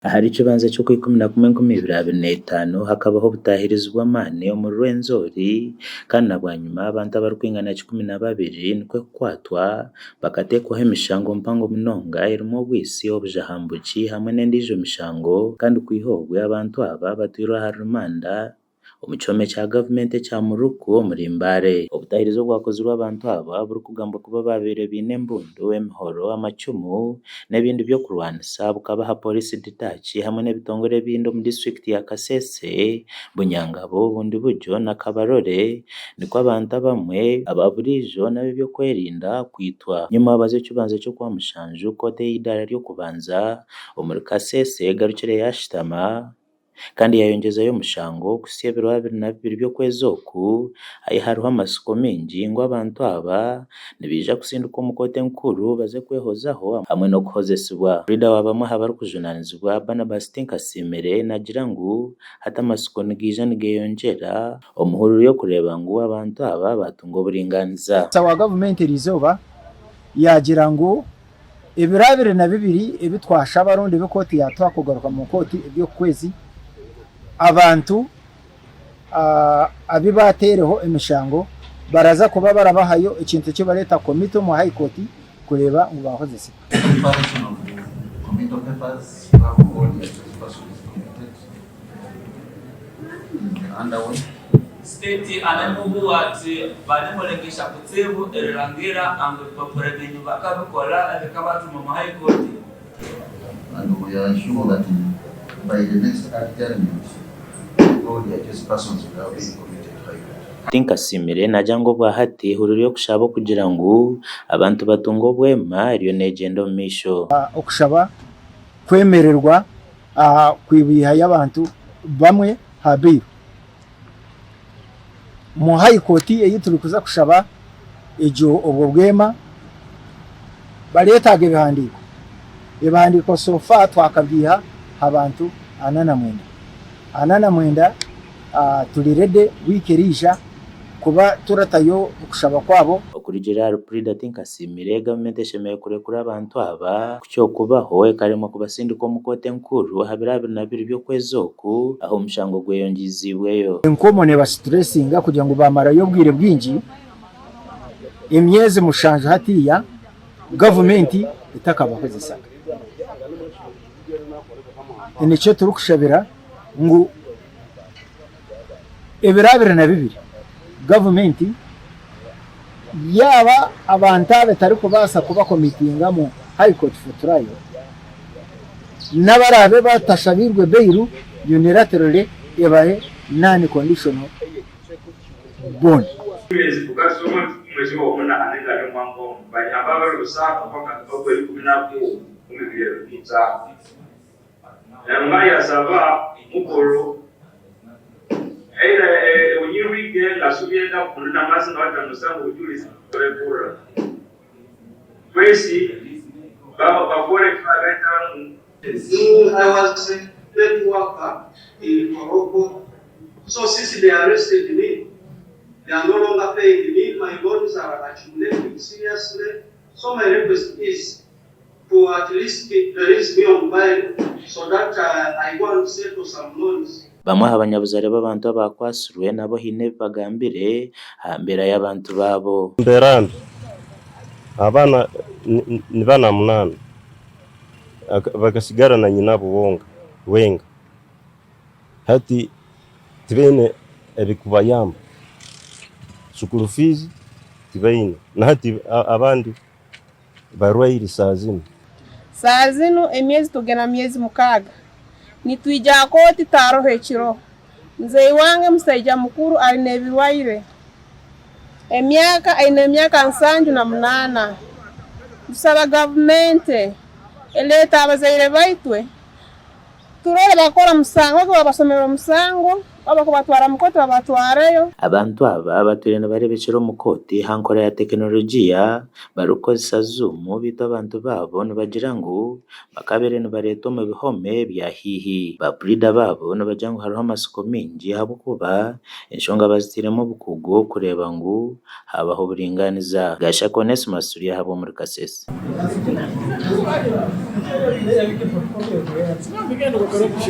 Ahari Kibanza ky'Okwaikumi-na-kumwe 2025 hakabaho obutaahirizi bw'amaani omuri Rwenzori kandi na bwanyima abantu abarikwingana 12 nikwo kukwatwa bakateekwaho emishango mpango munonga erimu obwitsi, obujahambuki hamwe n'endiijo mishango kandi kwiha obwe abantu aba batwirwe ahari rumanda omu kihome kya gavumenti ekya Muruku omuri Mbale. Obutahiirizi obwakozirwe abantu aba oburikugambwa kuba baabaire baine embundu, emihoro, amacumu n'ebindi by'okurwanisa bukaba aha pooriisi Ditaaki hamwe n'ebitongore ebindi omu disiturikiti ya Kasese, Bunyangabo, Bundibugyo na Kabarole nikwo abantu abamwe aba buriijo n'ab'eby'okwerinda kwitwa. Nyomwabazi ekibanza ky'Okwamushanju, kooti ey'eidaara ry'okubanza omuri Kasese egarukire yaashutama. Kandi yaayongyezayo omushango kuhitsya ebiro 22 by'okwezi oku, ahi hariho amatsiko maingi ngu abantu aba nibaija kutsindikwa omu kooti enkuru baze kwehozaho hamwe n'okuhozesibwa. Puriida wa bamwe aha barikujunaanizibwa, Barnabas Tinkasiimire naagira ngu hati amatsiko nigaija nigeyongyera omu hururu y'okureeba ngu abantu aba baatunga oburingaaniza. Minisita wa gavumenti eriizooba yaagira ngu Ebiro 22 ebi twashaba rundi ebi kooti yaatuha kugaruka mu kooti eby'oku kwezi, abantu abu baateereho emishango baraza kuba barabahayo ekintu eki bareeta committee omu High Court kureeba ngu baahozesibwa. Preparation of the committal papers have all the accused persons committed is underway. State anemubuwa ati banemulengesha kutsibu erirangira angu ebipapura byenyu bakabikola ebikabatuma omu High Court. And we are sure that by the next adjournment all the accused persons will have been committed to High Court. Tinkasiimire naagira ngu obwahati ehururu y'okushaba okugira ngu abantu batunge obwema eriyo neegyenda omu maisho. Okushaba kwemererwa aha kwibihayo abantu bamwe aha bail. Omu High Court ei turikuza kushaba egyo obwo bwema bareetaaga ebihandiiko. Ebihandiiko so far twakabyiha aha bantu 49. 49 turi ready wiiki eriija kuba turatayo okushaba kwabo. Okurugiirira ahari Puriida Tinkasiimire, gavumenti eshemereire kurekura abantu aba kukyokubaho ekaremwa kubasindika omu kooti enkuru aha biro 22 by'okwezi oku ahu omushango gweyongiiziibweyo. Enkomo nebasituresinga kugira ngu bamarayo obwire bwingi, emyezi mushanju hatiiya gavumenti etakabakozesaga. Nikyo turikushabira ngu ebiro 22 gavumenti yaaba abantu aba etarikubaasa kubakomitinga mu High Court for trial, n'abaraabe batashabiirwe bail unilaterally ebahe non conditional bond. I was a paid worker in Morocco. So since they arrested me, they are no longer paying me. My loans are accumulating seriously. So my request is to at least release me on bail so that I go and settle some loans. Bamwe aha banyabuzaare b'abantu abaakwatsirwe nabo haine ebi bagambire aha mbeera y'abantu baabo. Embeera mbi, abaana ni bana munaana bakasigara na nyinabo wenka, hati tibaine ebikubayamba, school fees tibaine, na hati abandi barwaire saaha zinu. Saaha zinu emyezi tugenda mu myezi mukaaga nitwija aha kooti taaroho ekiro. Muzeeyi wange musaija mukuru aine ebirwaire emyaka aine emyaka 78. Tusaba gavumenti eleete abazaire baitwe turole bakora musango ogu babasomera omusango. Baaba kubatwara mu kooti babatwareyo. Abantu aba batwire nibareebekyera omu kooti aha nkora ya tekinologiya barikukozesa Zoom beitu abantu baabo nibagira ngu bakabaire nibareetwa omu bihome bya haihi. Ba puriida baabo nibagira ngu hariho amatsiko maingi ahabw'okuba enshonga bazitairemu obukugu kureeba ngu haabaho oburingaaniza. Gashaka Onesmus turi ahabwe omuri Kasese.